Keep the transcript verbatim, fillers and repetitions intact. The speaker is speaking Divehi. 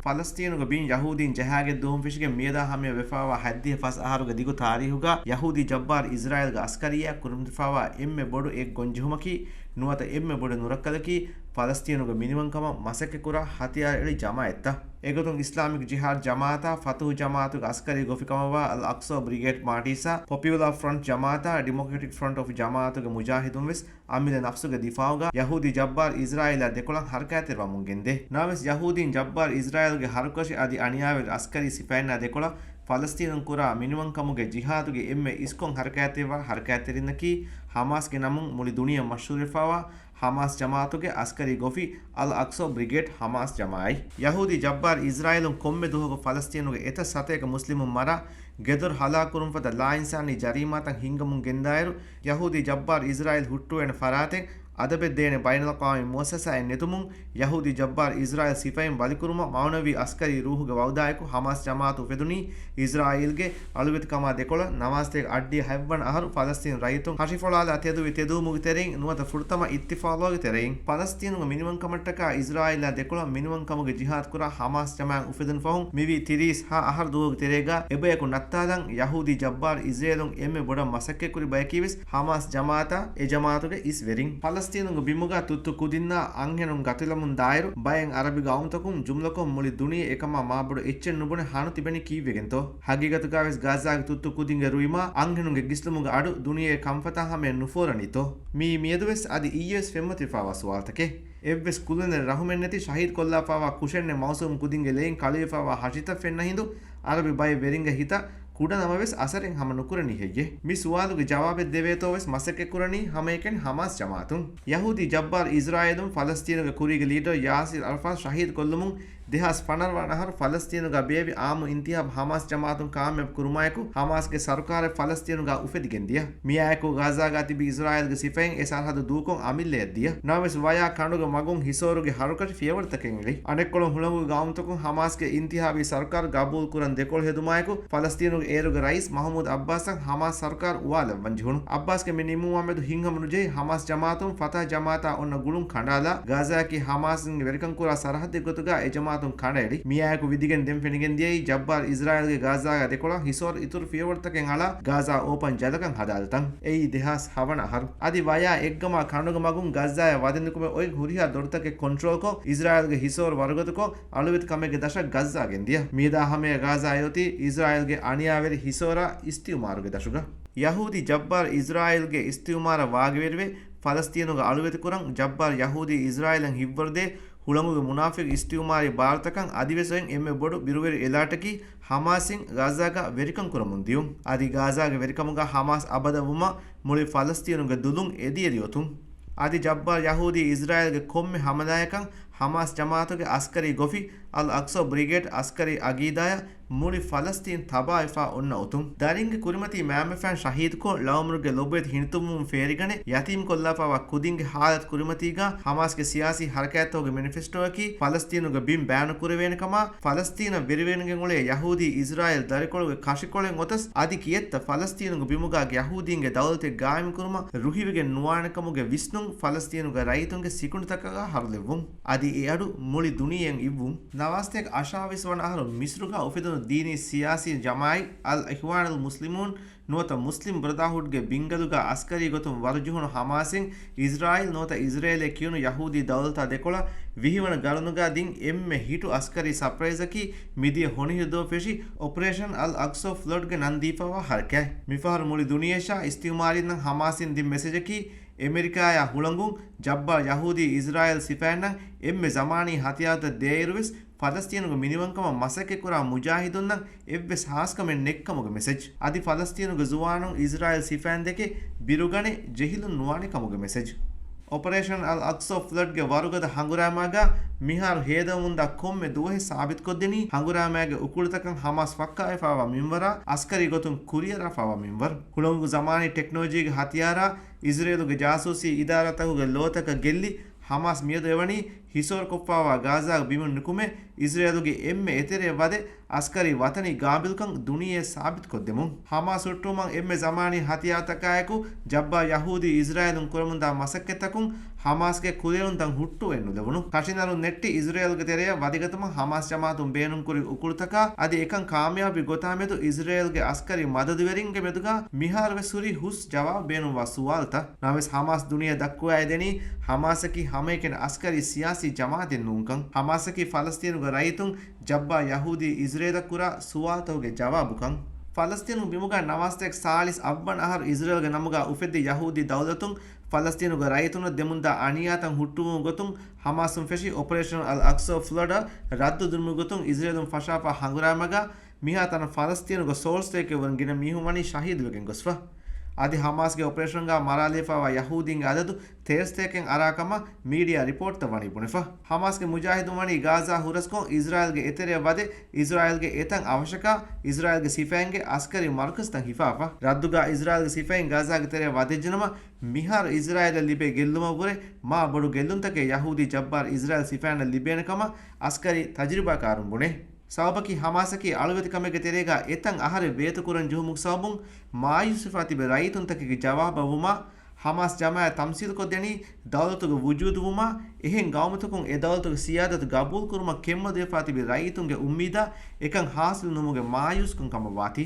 ފަލަސްތީނުގެ ބިން ޔަހޫދީން ޖަހާގެން ދުވަހުން ފެށިގެން މިއަދާ ހަމަޔަށް ވެފާވާ ހަތްދިހަ ފަސް އަހަރުގެ ދިގު ތާރީހުގަ ޔަހޫދީ ޖައްބާރު އިޒްރާއީލްގެ އަސްކަރިއްޔާ ކުރިމަތިފާވާ އެންމެ ބޮޑު އެއް ގޮންޖެހުމަކީ ނުވަތަ އެންމެ ބޮޑު ނުރައްކަލަކީ ފަލަސްތީނުގެ މިނިވަންކަމަށް މަސައްކަތްކުރާ ހަތިޔާރު އެޅި ޖަމާއަތްތައް. އެގޮތުން އިސްލާމިކް ޖިހާދް ޖަމާއަތާ ފަތުހު ޖަމާއަތުގެ އަސްކަރީ ގޮފިކަމަށްވާ އަލް އަޤްޞާ ބްރިގޭޑް މާޓީސާ، ޕޮޕިއުލާ ފްރަންޓް ޖަމާއަތާ ޑިމޮކްރެޓިކް ފްރަންޓް އޮފް ޖަމާއަތުގެ މުޖާހިދުން ވެސް އަމިއްލަ ނަފްސުގެ ދިފާޢުގަ ޔަހޫދީ ޖައްބާރު އިޒްރާއީލާ ދެކޮޅަށް ހަރަކާތްތެރިވަމުން ގެންދޭ. ނަމަވެސް ޔަހޫދީން ޖައްބާރު އިޒްރާއީލްގެ ހަރުކަށި އަދި އަނިޔާވެރި އަސްކަރީ ސިފައިންނާ ދެކޮޅަށް ފަލަސްތީނުން ކުރާ މިނިވަންކަމުގެ ޖިހާދުގެ އެންމެ އިސްކޮށް ހަރަކާތްތެރިވާ ހަރަކާތްތެރިންނަކީ ހަމާސްގެ ނަމުން މުޅި ދުނިޔެ މަޝްހޫރުވެފާވާ ހަމާސް ޖަމާއަތުގެ އަސްކަރީ ގޮފި އަލް އަޤްޞާ ބްރިގޭޑް ހަމާސް ޖަމާއަތް. ޔަހޫދީ ޖައްބާރު އިޒްރާއީލުން ކޮންމެ ދުވަހަކު ފަލަސްތީނުގެ އެތައް ސަތޭކަ މުސްލިމުން މަރާ، ގެދޮރު ހަލާކުކުރުންފަދަ ލާއިންސާނީ ޖަރީމާތައް ހިންގަމުން ގެންދާއިރު، ޔަހޫދީ ޖައްބާރު އިޒްރާއީލް ހުއްޓުވޭނެ ފަރާތެއް އަދަބެއް ދޭނެ ބައިނަލްއަޤްވާމީ މުއައްސަސާއެއް ނެތުމުން، ޔަހޫދީ ޖައްބާރު އިޒްރާއީލް ސިފައިން ވަލިކުރުމަށް މަޢުނަވީ އަސްކަރީ ރޫހުގެ ވަޢުދާއެކު ހަމާސް ޖަމާއަތު އުފެދުނީ އިޒްރާއީލްގެ އަޅުވެތިކަމާ ދެކޮޅަށް ނަވާސްތޭކަ އަށްޑިހަ ހަތްވަނަ އަހަރު ފަލަސްތީން ރައްޔިތުން ހަށިފޮޅާލާ ތެދުވި ތެދުވުމުގެ ތެރެއިން ނުވަތަ ފުރަތަމަ އިއްތިފާޤުގެ ތެރެއިން. ފަލަސްތީނުގެ މިނިވަންކަމަށްޓަކާ އިޒްރާއީލާ ދެކޮޅަށް މިނިވަންކަމުގެ ޖިހާދު ކުރާ ހަމާސް ޖަމާއަތް އުފެދުނު ފަހުން މިވީ ތިރީސް ހަ އަހަރު ދުވަހުގެ ތެރޭގަ އެބަޔަކު ނައްތާލަން ޔަހޫދީ ޖައްބާރު އިޒްރޭލުން އެންމެ ބޮޑަށް މަސައްކަތްކުރި ބަޔަކީވެސް ހަމާސް ޖަމާއަތާ އެ ޖަމާއަތުގެ އިސް ވެރިން. ފަލަސްތީނުގެ ބިމުގަ ތުއްތު ކުދިންނާ އަންހެނުން ގަތުލަމުން ދާއިރު ބައެއް އަރަބި ގައުމުތަކުން ޖުމްލަކޮށް މުޅި ދުނިޔެ އެކަމާ މާބޮޑު އެއްޗެއް ނުބުނެ ހަނު ތިބެނީ ކީއްވެގެންތޯ؟ ހަގީގަތުގަވެސް ގާޒާގެ ތުއްތު ކުދިންގެ ރުއިމާ އަންހެނުންގެ ގިސްލުމުގެ އަޑު ދުނިޔެ ކަންފަތާ ހަމަޔަށް ނުފޯރަނީތޯ؟ މިއީ މިއަދުވެސް އަދި އިއްޔެވެސް ފެންމަތިވެފާވާ ސުވާލުތަކެއް. އެއްވެސް ކުލަނެއް ރަހުމެއްނެތި ޝަހީދުކޮށްލާފާވާ ކުށެއްނެތް މައުސޫމް ކުދިންގެ ލެއިން ކަޅުވެފާވާ ހަށިތައް ފެންނަ ހިނދު އަރަބި ބައެއް ވެރިންގެ ހިތަށް ކުޑަ ނަމަވެސް އަސަރެއް ހަމަ ނުކުރަނީ ހެއްޔެ؟ މި ސުވާލުގެ ޖަވާބެއް ދެވޭތޯ ވެސް މަސައްކަތް ކުރަނީ ހަމައެކަނި ހަމާސް ޖަމާއަތުން. ޔަހޫދީ ޖައްބާރު އިޒްރާއީލުން ފަލަސްތީނުގެ ކުރީގެ ލީޑަރު ޔާސިރް އަރަފާތް ޝަހީދުކޮށްލުމުން ދެހާސް ފަނަރަ ވަނަ އަހަރު ފަލަސްތީނުގަ ބޭއްވި އާއްމު އިންތިހާބު ހަމާސް ޖަމާއަތުން ކާމިޔާބު ކުރުމާއެކު، ހަމާސްގެ ސަރުކާރެއް ފަލަސްތީނުގަ އުފެދިގެންދިޔަ. މިއާއެކު ގާޒާގަ ތިބި އިޒްރާއީލްގެ ސިފައިން އެ ސަރަހައްދު ދޫކޮށް އަމިއްލަޔަށް ދިޔަ. ނަމަވެސް ވަޔާ ކަނޑުގެ މަގުން ހިސޯރުގެ ހަރުކަށި ފިޔަވަޅުތަކެއް އެޅި. އަނެއްކޮޅުން ހުޅަނގުގެ ގައުމުތަކުން ހަމާސްގެ އިންތިހާބީ ސަރުކާރު ގަބޫލު ކުރަން ދެކޮޅު ހެދުމާއެކު، ފަލަސްތީނުގެ އޭރުގެ ރައީސް މަހުމޫދު އައްބާސަށް ހަމާސް ސަރުކާރު އުވާލައްވަން ޖެހުނު. އައްބާސްގެ މި ނިމުމާމެދު ހިތްހަމަނުޖެހި ހަމާސް ޖަމާއަތުން ފަތާ ޖަމާއަތާ އޮންނަ ގުޅުން ކަނޑާލާ، ގާޒާއަކީ ހަމާސްގެ ވެރިކަން ކުރާ ސަރަހައްދެއް ގޮތުގަ އެ ޖަމާއަތުން ކަނޑައެޅި. މިއާއެކު ވިދިގެން ދެން ފެނިގެން ދިޔައީ ޖައްބާރު އިޒްރާއީލްގެ ގާޒާގަ ދެކޮޅަށް ހިސޯރު އިތުރު ފިޔަވަޅުތަކެއް އަޅާ ގާޒާ އޯޕަން ޖަލަކަށް ހަދާލިތަން. އެއީ ދެހާސް ހަވަނަ އަހަރު. އަދި ވަޔާ އެއްގަމާ ކަނޑުގެ މަގުން ގާޒާއަށް ވަދެ ނުކުމެ އޮތް ހުރިހާ ދޮރުތަކެއް ކޮންޓްރޯލްކޮށް، އިޒްރާއީލްގެ ހިސޯރު ވަރުގަދަކޮށް، އަޅުވެތި ކަމެއްގެ ދަށަށް ގާޒާ ގެންދިޔަ. މިއަދާ ހަމަޔަށް ގާޒާ އެއޮތީ އިޒްރާއީލްގެ އަނިޔާވެރި ހިސޯރާ އިސްތިއުމާރުގެ ދަށުގަ. ޔަހޫދީ ޖައްބާރު އިޒްރާއީލްގެ އިސްތިއުމާރަށް ވާގިވެރިވެ، ފަލަސްތީނުގަ އަޅުވެތިކުރަން ޖައްބާރު ޔަހޫދީ އިޒްރާއީލަށް ހިތްވަރުދޭ ހުޅަނގުގެ މުނާފިގު އިސްތިއުމާރީ ބާރުތަކަށް އަދިވެސް އޮތް އެންމެ ބޮޑު ބިރުވެރި އެލާޓަކީ ހަމާސްއިން ގާޒާގަ ވެރިކަން ކުރަމުން ދިޔުން. އަދި ގާޒާގެ ވެރިކަމުގަ ހަމާސް އަބަދަށް ވުމަށް މުޅި ފަލަސްތީނުގެ ދުލުން އެދިއެދި އޮތުން. އަދި ޖައްބާރު ޔަހޫދީ އިޒްރާއީލްގެ ކޮންމެ ހަމަލާއަކަށް ހަމާސް ޖަމާއަތުގެ އަސްކަރީ ގޮފި އަލް އަޤްޞާ ބްރިގޭޑް އަސްކަރީ އަގީދާޔަށް މުޅި ފަލަސްތީން ތަބާވެފާ އޮންނަ އޮތުން. ދަރިންގެ ކުރިމަތީ މައިންބަފައިން ޝަހީދުކޮށް، ޅައުމުރުގެ ލޮބުވެތި ހިނިތުންވުމުން ފޭރިގަނެ، ޔަތީމްކޮށްލާފާވާ ކުދިންގެ ހާލަތު ކުރިމަތީގަ ހަމާސްގެ ސިޔާސީ ހަރަކާތްތަކުގެ މެނިފެސްޓޯއަކީ ފަލަސްތީނުގެ ބިން ބަޔާނުކުރެވޭނެކަމާ، ފަލަސްތީނަށް ވެރިވެގެން އުޅޭ ޔަހޫދީ އިޒްރާއީލް ދަރިކޮޅުގެ ކަށިކޮޅެއް އޮތަސް، އަދި ކިއެއްތަ ފަލަސްތީނުގެ ބިމުގަ ޔަހޫދީންގެ ދައުލަތެއް ގާއިމްކުރުމަށް ރުހިވެގެން ނުވާނެކަމުގެ ވިސްނުން ފަލަސްތީނުގެ ރައްޔިތުންގެ ސިކުނޑިތަކަށް ހަރުލެއްވުން. އަދި އެ އަޑު މުޅި ދުނިޔެއަށް އިއްވުން. ނަވާސްތޭކަ އަށާވީސް ވަނަ އަހަރު މިސްރުގަ އުފެދުނު ދީނީ ސިޔާސީ ޖަމާއަތް އަލް އިޚްވާނުލް މުސްލިމޫން ނުވަތަ މުސްލިމް ބްރަދާހުޑްގެ ބިންގަލުގަ އަސްކަރީ ގޮތުން ވަރުޖެހުނު ހަމާސްއިން އިޒްރާއީލް ނުވަތަ އިޒްރޭލޭ ކިޔުނު ޔަހޫދީ ދައުލަތާ ދެކޮޅަށް ވިހިވަނަ ގަރުނުގަ ދިން އެންމެ ހިޓު އަސްކަރީ ސަޕްރައިޒަކީ މިދިޔަ ހޮނިހިރު ދުވަހު ފެށި އޮޕަރޭޝަން އަލް އަޤްޞާ ފްލަޑްގެ ނަން ދީފައިވާ ހަރަކާތް. މިފަހަރު މުޅި ދުނިޔެއަށާ އިސްތިއުމާރީންނަށް ހަމާސްއިން ދިން މެސެޖަކީ އެމެރިކާއާ ހުޅަނގުން ޖައްބާރު ޔަހޫދީ އިޒްރާއީލް ސިފައިންނަށް އެންމެ ޒަމާނީ ހަތިޔާރުތައް ދޭއިރުވެސް، ފަލަސްތީނުގެ މިނިވަންކަމަށް މަސައްކަތްކުރާ މުޖާހިދުންނަށް އެއްވެސް ހާސްކަމެއް ނެތްކަމުގެ މެސެޖް. އަދި ފަލަސްތީނުގެ ޒުވާނުން އިޒްރާއީލް ސިފައިންދެކެ ބިރުގަނެ ޖެހިލުން ނުވާނެ ކަމުގެ މެސެޖް. އޮޕަރޭޝަން އަލް އަޤްޞާ ފްލަޑްގެ ވަރުގަދަ ހަނގުރާމާގަ މިހާރު ހޭދަވަމުންދާ ކޮންމެ ދުވަހެއް ސާބިތުކޮށްދިނީ، ހަނގުރާމާގެ އުކުޅުތަކަށް ހަމާސް ފައްކާވެފާވާ މިންވަރާ، އަސްކަރީ ގޮތުން ކުރިއަރާފާވާ މިންވަރު. ހުޅަނގު ޒަމާނީ ޓެކްނޮލޮޖީގެ ހަތިޔާރާ، އިޒްރޭލުގެ ޖާސޫސީ އިދާރާތަކުގެ ލޯތަކަށް ގެއްލި، ހަމާސް މިއަދު އެވަނީ ހިސޯރުކޮށްފާވާ ގާޒާގެ ބިމުން ނުކުމެ، އިޒްރޭލުގެ އެންމެ އެތެރެއަށް ވަދެ، އަސްކަރީ ވަތަނީ ގާބިލްކަން ދުނިޔެ ސާބިތުކޮށްދެމުން. ހަމާސް ހުއްޓުވުމަށް އެންމެ ޒަމާނީ ހަތިޔާރުތަކާއެކު، ޖައްބާރު ޔަހޫދީ އިޒްރާއީލުން ކުރަމުންދާ މަސައްކަތްތަކުން ހަމާސްގެ ކުލައިރުންތައް ހުއްޓުވެ ނުލެވުނު. ކަށިނަރުން ނެއްޓި އިޒްރޭލްގެ ތެރެއަށް ވަދެގަތުމަށް ހަމާސް ޖަމާއަތުން ބޭނުންކުރި އުކުޅުތަކާ އަދި އެކަން ކާމިޔާބުވި ގޮތާމެދު އިޒްރޭލްގެ އަސްކަރީ މަދަދުވެރިންގެ މެދުގަ މިހާރުވެސް ހުރީ ހުސް ޖަވާބު ބޭނުންވާ ސުވާލުތައް. ނަމަވެސް ހަމާސް ދުނިޔެއަށް ދައްކުވައިދެނީ ހަމާސަކީ ހަމައެކަނި އަސްކަރީ ސިޔާސީ ޖަމާއަތެއް ނޫންކަން. ހަމާސަކީ ފަލަސްތީނުގެ ރައްޔިތުން ޖައްބާރު ޔަހޫދީ އިޒްރޭލަށް ކުރާ ސުވާލުތަކުގެ ޖަވާބުކަން. ފަލަސްތީނު ބިމުގަ ނަވާސްތޭކަ ސާޅީސް އަށްވަނަ އަހަރު އިޒްރޭލްގެ ނަމުގަ އުފެއްދި ޔަހޫދީ ދައުލަތުން ފަލަސްތީނުގެ ރައްޔިތުންނަށް ދެމުންދާ އަނިޔާތައް ހުއްޓުވުމުގެ ގޮތުން ހަމާސުން ފެށި އޮޕަރޭޝަނު އަލް އަޤްޞާ ފުލަޑަށް ރައްދު ދިނުމުގެ ގޮތުން އިޒްރޭލުން ފަށާފާ ހަނގުރާމަގަ މިހާތަނަށް ފަލަސްތީނުގެ ސޯޅަ ސަތޭކައެއްވަރު ގިނަ މީހުން ވަނީ ޝަހީދުވެގެން ގޮސްފަ. އަދި ހަމާސްގެ އޮޕަރޭޝަންގަ މަރާލެވިފައިވާ ޔަހޫދީންގެ އަދަދު ތޭރަ ސަތޭކައިން އަރާ ކަމަށް މީޑިއާ ރިޕޯޓްތައް ވަނީ ބުނެފަ. ހަމާސްގެ މުޖާހިދުން ވަނީ ގާޒާ ހުރަސްކޮށް އިޒްރާއިލްގެ އެތެރެއަށް ވަދެ، އިޒްރާއިލްގެ އެތައް އަވަށަކާ އިޒްރާއިލްގެ ސިފައިންގެ އަސްކަރީ މަރުކަޒުތައް ހިފާފަ. ރައްދުގަ އިޒްރާއިލްގެ ސިފައިން ގާޒާގެ ތެރެއަށް ވަދެއްޖެނަމަ، މިހާރު އިޒްރާއިލަށް ލިބޭ ގެއްލުމަށްވުރެ މާ ބޮޑު ގެއްލުންތަކެއް ޔަހޫދީ ޖައްބާރު އިޒްރާއިލް ސިފައިންނަށް ލިބޭނެ ކަމަށް އަސްކަރީ ތަޖުރިބާކާރުން ބުނޭ. ސަބަބަކީ ހަމާސަކީ އަޅުވެތިކަމެއްގެ ތެރޭގަ އެތައް އަހަރެއް ވޭތުކުރަން ޖެހުމުގެ ސަބަބުން މާޔޫސްވެފާ ތިބި ރައްޔިތުންތަކެއްގެ ޖަވާބަށްވުމާ، ހަމާސް ޖަމާއަތް ތަމްސީލުކޮށްދެނީ ދައުލަތުގެ ވުޖޫދުވުމާ، އެހެން ގައުމުތަކުން އެ ދައުލަތުގެ ސިޔާދަތު ގަބޫލުކުރުމަށް ކެތްމަދުވެފާ ތިބި ރައްޔިތުންގެ އުއްމީދާ އެކަން ހާސިލު ނުވުމުގެ މާޔޫސްކަން ކަމަށް ވާތީ.